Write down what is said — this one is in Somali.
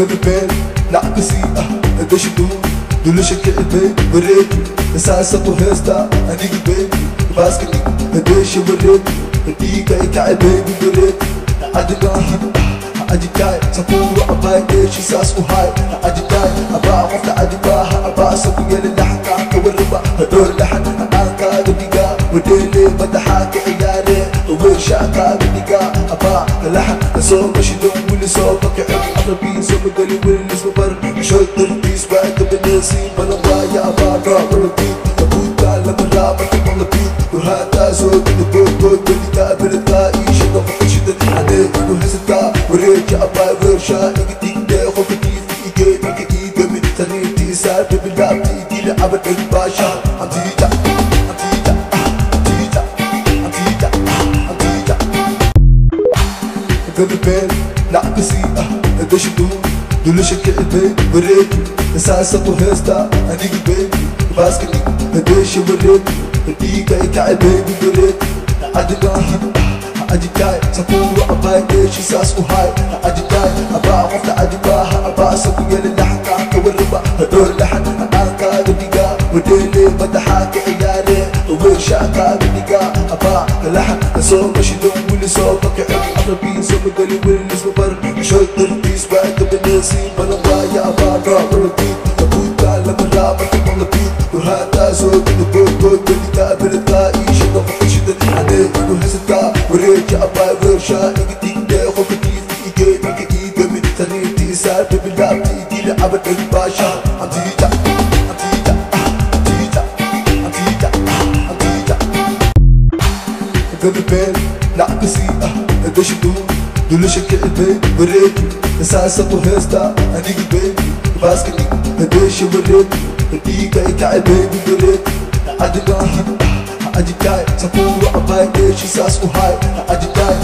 Gabi lacagsi ah dashidu dulasha kicibay wareeg saasa ku heesta aniga baby baaska dhig dasha wareeg dhiiga ikacay baby wareeg cadigaahid ajigaay sakuwa abaay deeshi saas u haay ajigaay abaa qofka cadibaaha abaa saku yeeli laxanka ka warraba hadhoor laxan aan kaaga dhigaa wadheele madaxaa ka ciyaare weershaa kaaga dhigaa abaa laxan soo mashido wili soo makicin aqrabii soo magali weli lisma barin shood dartiis waa gabanaysi balan waaya abaa nooc walabiid abuudkaa lama raaba ka maqlabiid durhaataa soo gida boodbood weligaa beledkaa ii shida qofka shidan hadee inuu haysataa wareeja abaa weershaa iga digdee qofka diifka igee marka ii gami sariirtii isaar baby laabta idila cabadhan baasha hamtiija hamtiija hamtiija hamtiija hamtiija gabi lacagsi ah dashidu dulasha kicibay wareeg saasa ku heesta aniga baby baaska dhig dasha wareeg dhiiga ikacay baby wareeg cadigaahid ajigaay sakuwa abaay deeshi saas u haay ajigaay abaa qofka cadibaaha abaa saku yeeli laxanka ka warraba hadhoor laxan aan kaaga dhigaa wadheele madaxaa ka ciyaare weershaa kaaga dhigaa abaa laxan soo mashido wili soo makicin aqrabii soo magali weli lisma barin shood dartiis waa gabanaysi balan waaya abaa nooc walabiid abuudkaa lama raaba ka maqlabiid durhaataa soo gida boodbood weligaa beledkaa ii shida qofka shidan hadee inuu haysataa wareeja abaa weershaa iga digdee qofka diifka igee marka ii gami sariirtii isaar baby laabta idila cabadhan baasha hamtiija hamtiija hamtiija hamtiija hamtiija gabi lacagsi ah dashidu dulasha kicibay wareeg saasa ku heesta aniga baby baaska dhig dasha wareeg dhiiga ikacay baby wareeg cadigaahid ajigaay sakuwa abaay deeshi saas u haay ajigaay